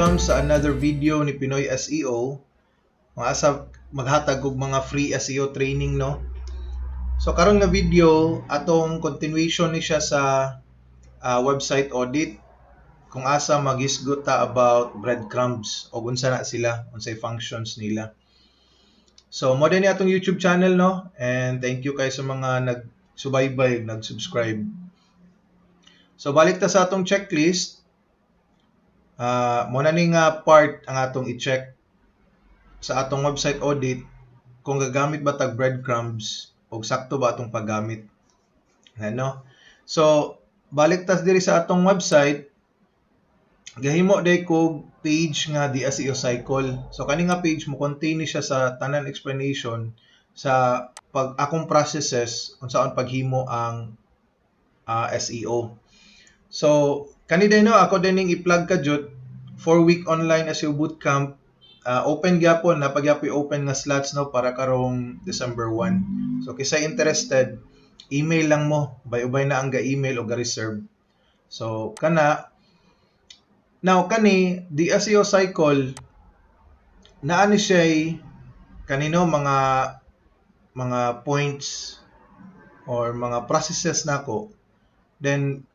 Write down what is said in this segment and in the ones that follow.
Welcome sa another video ni Pinoy SEO. Mga asa maghatag og mga free SEO training, no. So karon nga video, atong continuation ni siya sa website audit kung asa maghisgot ta about breadcrumbs o unsa na sila, unsay functions nila. So mo ni atong YouTube channel, no, and thank you kay sa mga nagsubaybay, nag-subscribe. So balik ta sa atong checklist. Mo na ni nga part ang atong i-check sa atong website audit kung gagamit ba tag breadcrumbs o sakto ba atong paggamit. Ano? So balik tas diri sa atong website, gahimo day kog page nga the SEO cycle. So kani nga page mo contain ni siya sa tanan explanation sa pag akong processes unsaon paghimo ang SEO. So kani din, no, ako din ning i-plug ka jud, 4-week online SEO bootcamp, open gyapon na pagyapoy open nga slots, no, para karong December 1. So kisay interested, email lang mo, ubay-ubay na ang ga-email o ga-reserve. So kana now kani the SEO cycle naa ni siya kanino mga points or mga processes nako. Then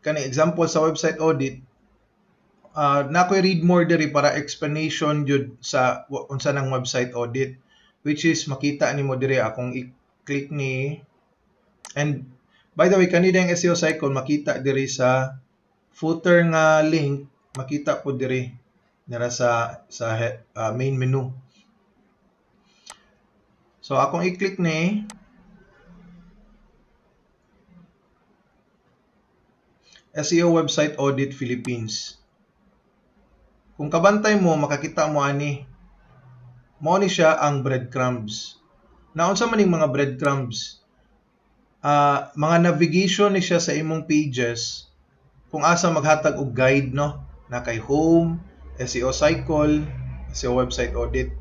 kani example sa website audit, na ko'y read more diri para explanation jud sa unsa nang website audit, which is makita nimo diri akong i-click ni. And by the way, kani ang SEO cycle makita diri sa footer nga link, makita po diri nira sa main menu. So akong i-click ni SEO Website Audit Philippines. Kung kabantay mo, makakita mo ani. Mao ni siya ang breadcrumbs. Naunsa man ning mga breadcrumbs? Mga navigation ni siya sa imong pages kung asa maghatag og guide, no, na kay home, SEO cycle, SEO website audit.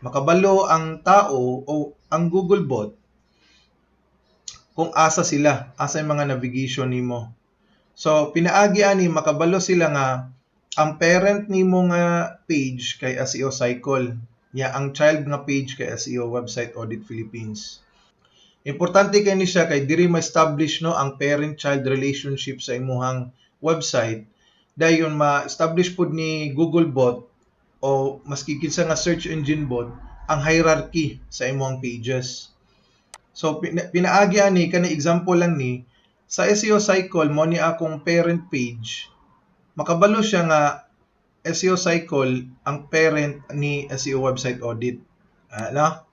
Makabalo ang tao o ang Google bot kung asa sila, asa yung mga navigation nimo. So pinaagi ani makabalo sila nga ang parent nimo nga page kay SEO cycle, nya ang child nga page kay SEO Website Audit Philippines. Importante kay ni siya kay diri ma-establish, no, ang parent-child relationship sa imuhang website. Dayon ma-establish pud ni Google bot o maski kinsa nga search engine bot ang hierarchy sa imong pages. So pinaagi ani kani, example lang ni sa SEO cycle, mo ni akong parent page, makabalo siya nga SEO cycle ang parent ni SEO website audit. No?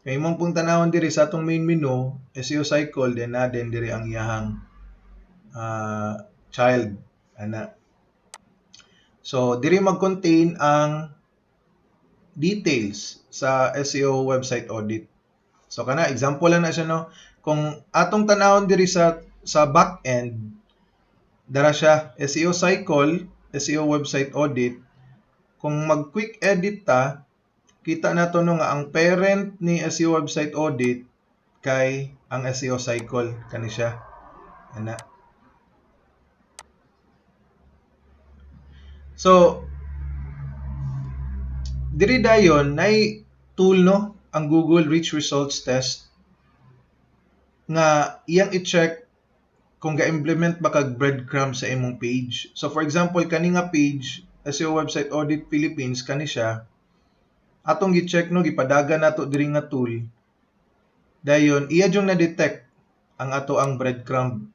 Kay imong pong tanawon diri sa atong main menu, SEO cycle, then na din diri ang iyahang child ana. So diri mag-contain ang details sa SEO website audit. So kana example lang na siya, no. Kung atong tanawon diri sa back end, dara siya SEO cycle, SEO website audit. Kung mag quick edit ta, kita nato, no, nga ang parent ni SEO website audit kay ang SEO cycle, kani siya. Ana. So diri dayon nay tool, no, ang Google Rich Results Test nga iyang i-check kung ga-implement ba kag breadcrumb sa imong page. So for example, kani nga page, SEO Website Audit Philippines, kani siya atong gi-check, no, gipadagan nato diri nga tool. Dayon iya jung na-detect ang ato ang breadcrumb.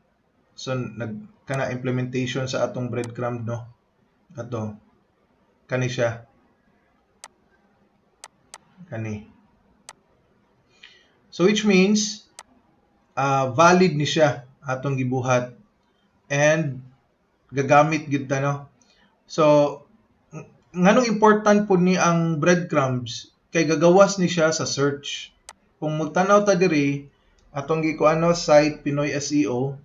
So nag kana implementation sa atong breadcrumb, no. Ato kani siya. Kani. So which means valid ni siya atong gibuhat and gagamit gid ta, no. So nganong important pud ni ang breadcrumbs kay gagawas ni siya sa search. Kung magtanaw ta diri atong gikuano site Pinoy SEO,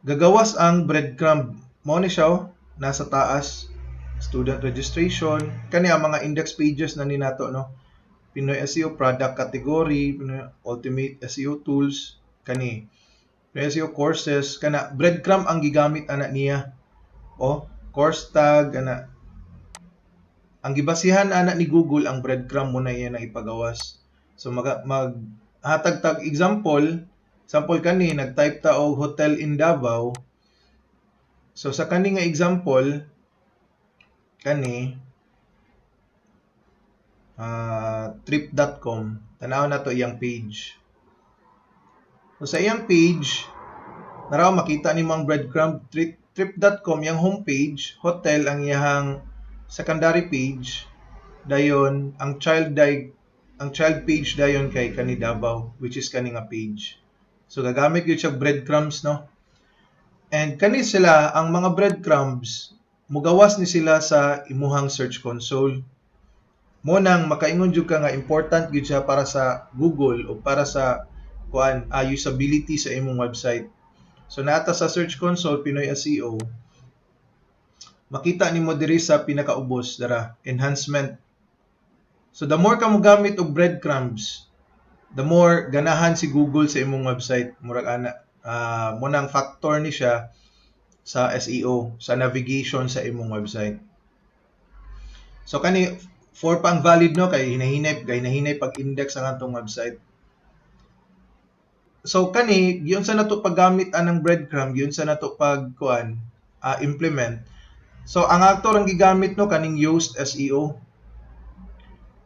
gagawas ang breadcrumb. Mao ni siya, oh, nasa taas, student registration, kani ang mga index pages na ni nato, no. Pinoy SEO product category, Pinoy Ultimate SEO Tools, kani Pinoy SEO courses, kana breadcrumb ang gigamit ana niya. Oh, course tag ana. Ang gibasihan ana ni Google ang breadcrumb mo na iya nang ipagawas. So mag hatag tag example, example kani, nag-type ta og "hotel in Davao". So sa kani nga example kani, trip.com, tanaw na to iyang page. So sa iyang page, naraw makita nimo ang breadcrumb, trip.com iyang homepage, hotel ang iyang secondary page, dayon ang child page dayon kay kani Davao, which is kani nga page. So gagamit gyud siya breadcrumbs, no? And kani sila, ang mga breadcrumbs, mugawas ni sila sa imuhang Search Console. Mo nang makaingon jud ka nga important gyud siya para sa Google o para sa kuan, usability sa imong website. So naa ta sa Search Console Pinoy SEO, makita nimo diri sa pinakaubos dara, enhancement. So the more ka mogamit og breadcrumbs, the more ganahan si Google sa imong website, murag ana. Mo nang factor ni siya sa SEO, sa navigation sa imong website. So kani 4 pa ang valid, no, kay hinahinay kay hinahinay pag-index ang atong website. So kani giunsa nato paggamit anang breadcrumb, giunsa nato pag kuan, implement. So ang ato ang gigamit, no, kaning Yoast SEO.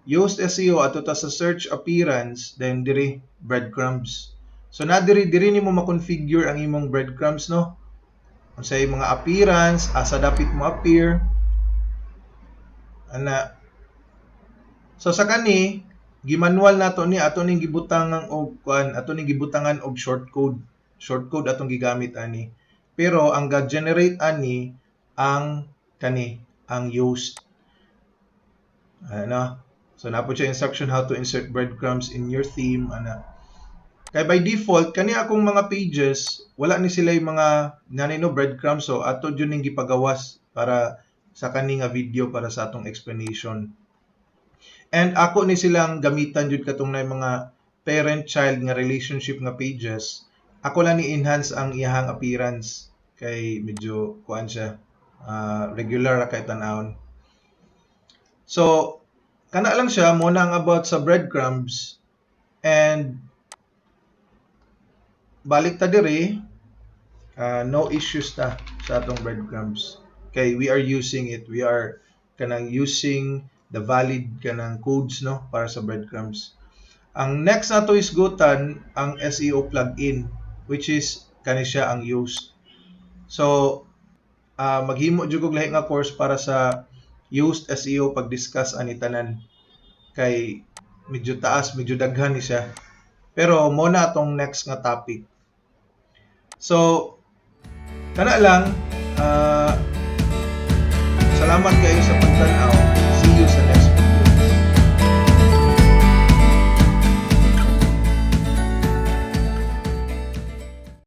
Yoast SEO, ato ta sa search appearance, then diri breadcrumbs. So na diri diri nimo ma-configure ang imong breadcrumbs, no. Unsay mga appearance, asa dapit mo appear ana. So sa kani, gimanual nato ni, ato ning gibutangan og kuan, ato ning gibutangan og short code. Short code atong gigamit ani. Pero ang ga-generate ani ang kani, ang Yoast. Ano? So naa po siya instruction how to insert breadcrumbs in your theme ana. Kay by default kani akong mga pages, wala ni sila yung mga nani, no, breadcrumbs, so ato jud ning gipagawas para sa kani nga video, para sa atong explanation. And ako ni silang gamitan jud katong na mga parent-child nga relationship nga pages. Ako lang ni enhance ang iyahang appearance kay medyo kuan siya, regular ra kay tan-awon. So kana lang siya mo na ang about sa breadcrumbs and balik ta diri, no issues ta sa atong breadcrumbs kay we are using it, we are kanang using the valid kanang codes, no, para sa breadcrumbs. Ang next nato is gutan ang SEO plugin, which is kani siya, ang Yoast. So maghimo jud og lahi nga course para sa Yoast SEO, pag-discuss ani tanan kay medyo taas, medyo daghan ni siya. Pero mo na atong next nga topic. So kana lang, salamat kayo sa pagtan-aw. See you sa next.